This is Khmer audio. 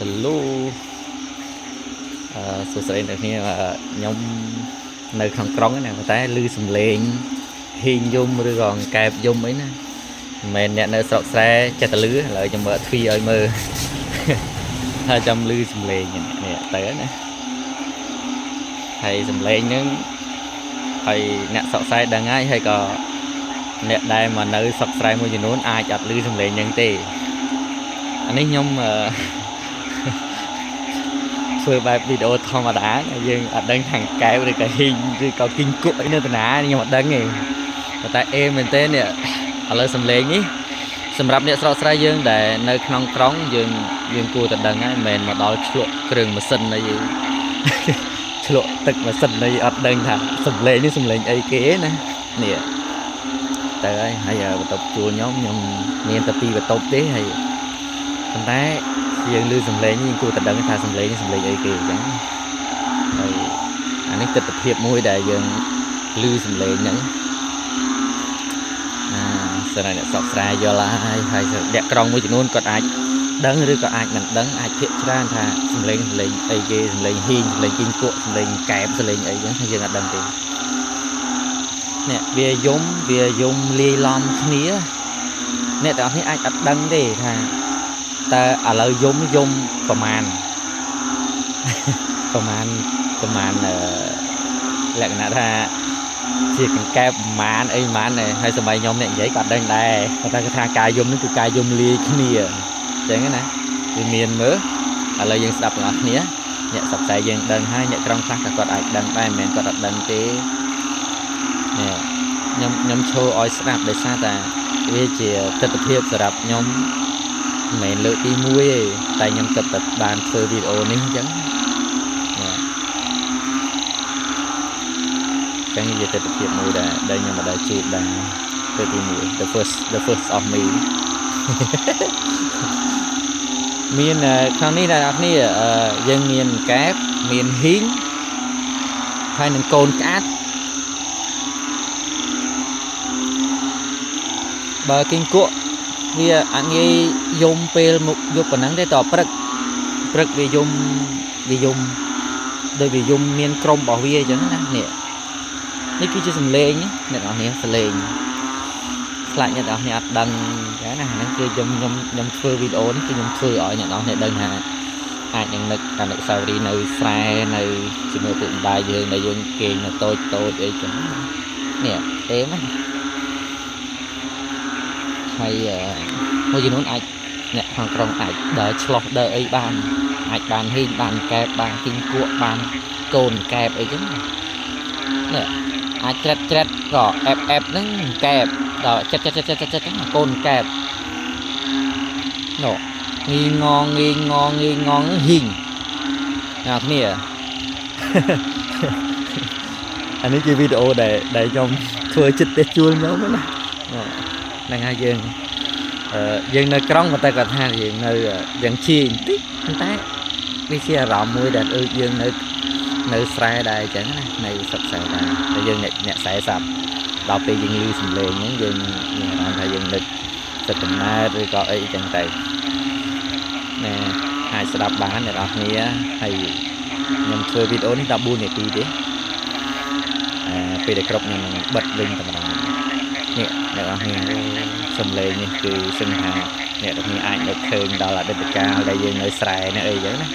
Hello សួស្តីអ្នកគ្នាខ្ញុំនៅក្នុងក្រុងណាប៉ុន្តែឮសំឡេងហ៊ីងយំឬក៏អង្កែបយំអីណាមិនមែនអ្នកនៅស្រុកស្រែចេះតែឮឥឡូវខ្ញុំមើលទ្វីឲ្យមើល ហើយចាំឮសំឡេងនេះទៅណាហើយសំឡេងហ្នឹងហើយអ្នកស្រុកស្រែដឹងហើយហើយក៏អ្នកដែលមកនៅស្រុកស្រែមួយចំនួនអាចអត់ឮសំឡេងហ្នឹងទេអានេះខ្ញុំធ្វើបែបវីដេអូធម្មតាយើងអត់ដឹងថាកែបឬក៏ហ៊ីងឬក៏គីងគក់អីនៅតាណាខ្ញុំអត់ដឹងទេប៉ុន្តែអេមែនទេនេះឥឡូវសំឡេងនេះសម្រាប់អ្នកស្រុកស្រែយើងដែលនៅក្នុងក្រុងយើងគួរតែដឹងហើយមិនមែនមកដល់ឆ្លក់គ្រឿងម៉ាស៊ីនអីឆ្លក់ទឹកម៉ាស៊ីនអីអត់ដឹងថាសំឡេងនេះសំឡេងអីគេណានេះទៅហើយហើយបន្ទប់ជួលខ្ញុំមានតែពីរបន្ទប់ទេហើយប៉ុន្តែយើងឮសំឡេងយើងគួរតែដឹងថាសំឡេងនេះសំឡេងអីគេអញ្ចឹងហើយអានេះទិដ្ឋភាពមួយដែលយើងឮសំឡេងហ្នឹងអាសម្រាប់អ្នកស្រុកស្រែយល់ហើយហើយអ្នកក្រុងមួយចំនួនគាត់អាចដឹងឬក៏អាចមិនដឹងអាចភាកច្រើនថាសំឡេងសំឡេងអីគេសំឡេងហ៊ីងសំឡេងគីងគក់សំឡេងកែបសំឡេងអីចឹងយើងអត់ដឹងទេនេះវាយំលាយឡំគ្នាអ្នកទាំងអស់នេះអាចអត់ដឹងទេថាតើឥឡូវយំប្រមាណប្រមាណលក្ខណៈថាជាកង្កែបប្រមាណអីប្រមាណដែរហើយសម័យខ្ញុំអ្នកនិយាយក៏អត់ដឹងដែរប៉ុន្តែគាត់ថាការយំនេះគឺការយំលាយគ្នាអញ្ចឹងណាវាមានមើលឥឡូវយើងស្ដាប់ទាំងអស់គ្នាអ្នកសប្តាហ៍យើងដឹងហើយអ្នកក្រុងខ្លះក៏គាត់អាចដឹងដែរមិនមែនគាត់អត់ដឹងទេនេះខ្ញុំឈរឲ្យស្ដាប់ដោយសារតែវាជាទិដ្ឋភាពសម្រាប់ខ្ញុំមិនមែនលើកទី1ទេតែខ្ញុំគិតតែបានធ្វើវីដេអូនេះអញ្ចឹងចឹងជាទិដ្ឋភាពមួយដែលខ្ញុំមិនដែលជួបដែរលើកទី1 the first of me មានក្នុងនេះអ្នកនរគ្នាយើងមានកែបមានហ៊ីងហើយនឹងកូនក្អាត់បើគីងគក់វាអត់ងាយយំពេលមុខយប់ប៉ុណ្ណឹងទេតព្រឹកវាយំដោយវាយំមានក្រុមរបស់វាអញ្ចឹងណានេះនេះគឺជាសំឡេងអ្នកនរគ្នាសំឡេងខ្លាចអ្នកនរគ្នាអត់ដឹងចឹងណាហ្នឹងគឺខ្ញុំធ្វើវីដេអូនេះគឺខ្ញុំធ្វើឲ្យអ្នកនរគ្នាដឹងថាអាចនឹងនឹកអនុស្សាវរីយ៍នៅស្រែនៅជាមួយពុកម្ដាយយើងដែលយើងគេងនៅតូចតូចអីចឹងនេះអេមហើយមួយចំនួនអាចអ្នកក្នុងក្រុងអាចដើរឆ្លោះដើរអីបានអាចបានហ៊ីងបានកែបបានគីងគក់បានកូនកែបអីចឹងនេះអាចច្រិតក៏អែបហ្នឹងកែបដល់ចិត្តហ្នឹងកូនកែបនោះងីងងងីងងងីងងហ៊ីងអ្នកគ្នាអានេះជាវីដេអូដែលខ្ញុំធ្វើចិត្តទេជួលខ្ញុំណាហ្នឹងហើយយើងនៅក្រុងប៉ុន្តែគាត់ថាយើងនៅយ៉ាងជាបន្តិចប៉ុន្តែវាជាអារម្មណ៍មួយដែលយើងនៅស្រែដែរអញ្ចឹងណានៅស្រុកស្រែដែរតែយើងអ្នកស្រែសាប់ដល់ពេលយើងឮសំឡេងហ្នឹងយើងមានអារម្មណ៍ថាយើងនឹកទឹកកំណើតឬក៏អីអញ្ចឹងទៅណែអាចស្ដាប់បានអ្នកនរគ្នាហើយខ្ញុំធ្វើវីដេអូនេះ14នាទីទេពេលដែលគ្រប់ខ្ញុំនឹងបិទវិញតែម្ដងនេះអ្នកនរគ្នាសំឡេងនេះគឺសឹងថាអ្នកនរគ្នាអាចនឹកឃើញដល់អតីតកាលដែលយើងនៅស្រែនៅអីចឹងណា